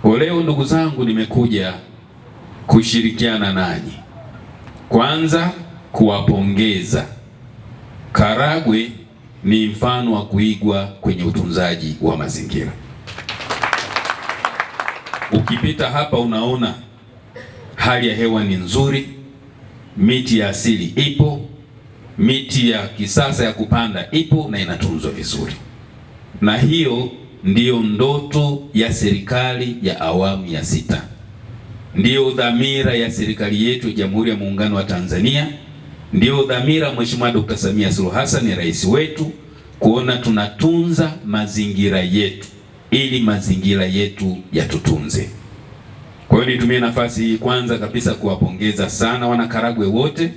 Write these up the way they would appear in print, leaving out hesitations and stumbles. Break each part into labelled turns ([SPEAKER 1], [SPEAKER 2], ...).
[SPEAKER 1] Kwa leo, ndugu zangu, nimekuja kushirikiana nanyi, kwanza kuwapongeza. Karagwe ni mfano wa kuigwa kwenye utunzaji wa mazingira. Ukipita hapa unaona hali ya hewa ni nzuri, miti ya asili ipo, miti ya kisasa ya kupanda ipo na inatunzwa vizuri, na hiyo ndiyo ndoto ya serikali ya awamu ya sita, ndiyo dhamira ya serikali yetu ya Jamhuri ya Muungano wa Tanzania, ndiyo dhamira Mheshimiwa Dr. Samia Suluhu Hassan, rais wetu, kuona tunatunza mazingira yetu ili mazingira yetu yatutunze. Kwa hiyo nitumie nafasi hii kwanza kabisa kuwapongeza sana wanakaragwe wote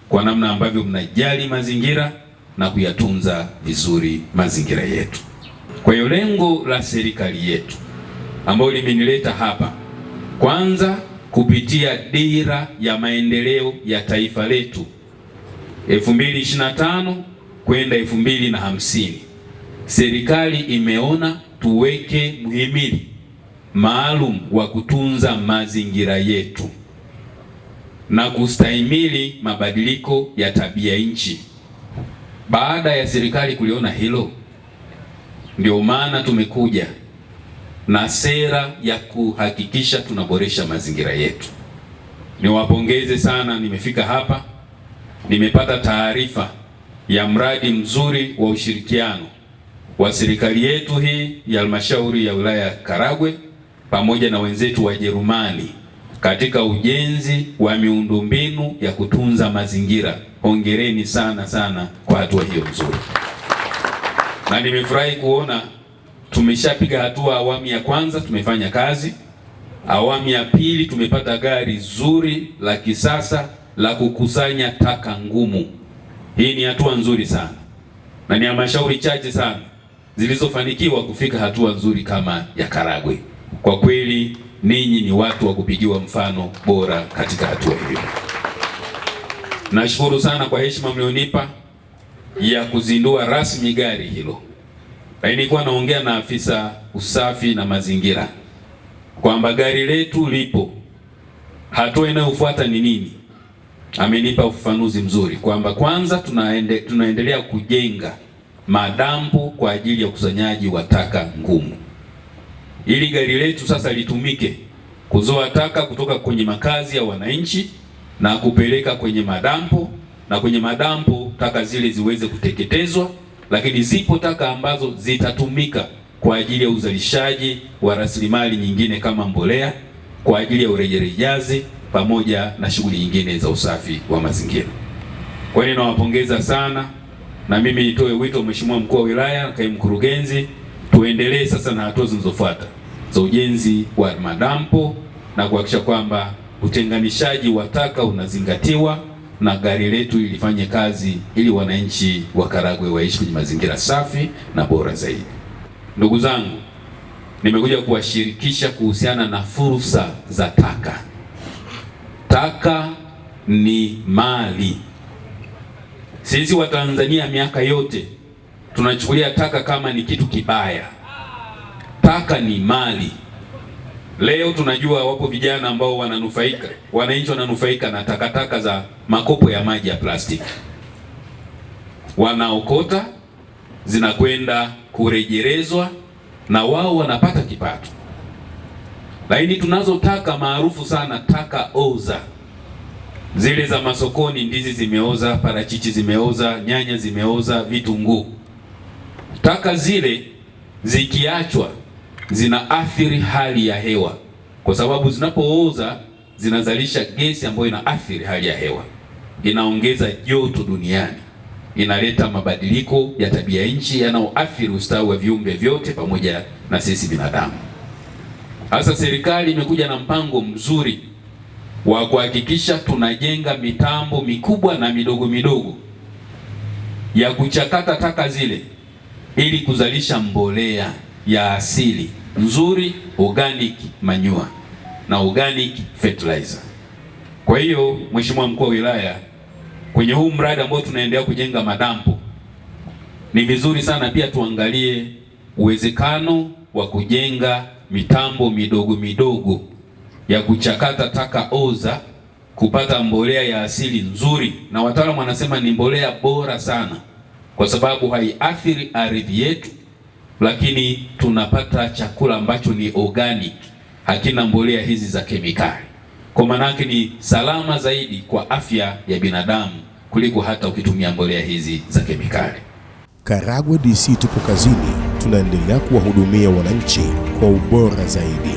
[SPEAKER 1] kwa namna ambavyo mnajali mazingira na kuyatunza vizuri mazingira yetu. Kwa hiyo lengo la serikali yetu ambayo limenileta hapa, kwanza kupitia dira ya maendeleo ya taifa letu 2025 kwenda 2050, serikali imeona tuweke mhimili maalum wa kutunza mazingira yetu na kustahimili mabadiliko ya tabia nchi. Baada ya serikali kuliona hilo, ndio maana tumekuja na sera ya kuhakikisha tunaboresha mazingira yetu. Niwapongeze sana, nimefika hapa nimepata taarifa ya mradi mzuri wa ushirikiano wa serikali yetu hii ya halmashauri ya wilaya ya Karagwe pamoja na wenzetu wa Jerumani katika ujenzi wa miundombinu ya kutunza mazingira. Hongereni sana sana kwa hatua hiyo nzuri, na nimefurahi kuona tumeshapiga hatua. Awamu ya kwanza tumefanya kazi, awamu ya pili tumepata gari zuri la kisasa la kukusanya taka ngumu. Hii ni hatua nzuri sana na ni halmashauri chache sana zilizofanikiwa kufika hatua nzuri kama ya Karagwe. Kwa kweli ninyi ni watu wa kupigiwa mfano bora katika hatua hiyo. Nashukuru sana kwa heshima mlionipa ya kuzindua rasmi gari hilo. Lakini nilikuwa naongea na afisa usafi na mazingira kwamba gari letu lipo, hatua inayofuata ni nini? Amenipa ufafanuzi mzuri kwamba kwanza tunaendelea kujenga madampo kwa ajili ya ukusanyaji wa taka ngumu ili gari letu sasa litumike kuzoa taka kutoka kwenye makazi ya wananchi na kupeleka kwenye madampo, na kwenye madampo taka zile ziweze kuteketezwa, lakini zipo taka ambazo zitatumika kwa ajili ya uzalishaji wa rasilimali nyingine kama mbolea kwa ajili ya urejerejazi pamoja na shughuli nyingine za usafi wa mazingira. Kwa hiyo ninawapongeza sana, na mimi nitoe wito Mheshimiwa Mkuu wa Wilaya, Kaimu Mkurugenzi, tuendelee sasa na hatua zinazofuata za ujenzi wa madampo na kuhakikisha kwamba utenganishaji wa taka unazingatiwa na gari letu ilifanye kazi ili wananchi wa Karagwe waishi kwenye mazingira safi na bora zaidi. Ndugu zangu, nimekuja kuwashirikisha kuhusiana na fursa za taka. Taka ni mali. Sisi Watanzania miaka yote tunachukulia taka kama ni kitu kibaya. Taka ni mali. Leo tunajua wapo vijana ambao wananufaika, wananchi wananufaika na takataka za makopo ya maji ya plastiki, wanaokota zinakwenda kurejelezwa na wao wanapata kipato. Lakini tunazo taka maarufu sana, taka oza, zile za masokoni, ndizi zimeoza, parachichi zimeoza, nyanya zimeoza, vitunguu. Taka zile zikiachwa zinaathiri hali ya hewa, kwa sababu zinapooza zinazalisha gesi ambayo inaathiri hali ya hewa, inaongeza joto duniani, inaleta mabadiliko ya tabia nchi yanayoathiri ustawi wa viumbe vyote pamoja na sisi binadamu. Sasa serikali imekuja na mpango mzuri wa kuhakikisha tunajenga mitambo mikubwa na midogo midogo ya kuchakata taka zile ili kuzalisha mbolea ya asili nzuri, organic manure na organic fertilizer. Kwa hiyo Mheshimiwa Mkuu wa Wilaya, kwenye huu mradi ambao tunaendelea kujenga madampo, ni vizuri sana pia tuangalie uwezekano wa kujenga mitambo midogo midogo ya kuchakata taka oza kupata mbolea ya asili nzuri, na wataalamu wanasema ni mbolea bora sana kwa sababu haiathiri ardhi yetu, lakini tunapata chakula ambacho ni organic, hakina mbolea hizi za kemikali. Kwa maana yake ni salama zaidi kwa afya ya binadamu kuliko hata ukitumia mbolea hizi za kemikali.
[SPEAKER 2] Karagwe DC tupo kazini, tunaendelea kuwahudumia wananchi kwa ubora zaidi.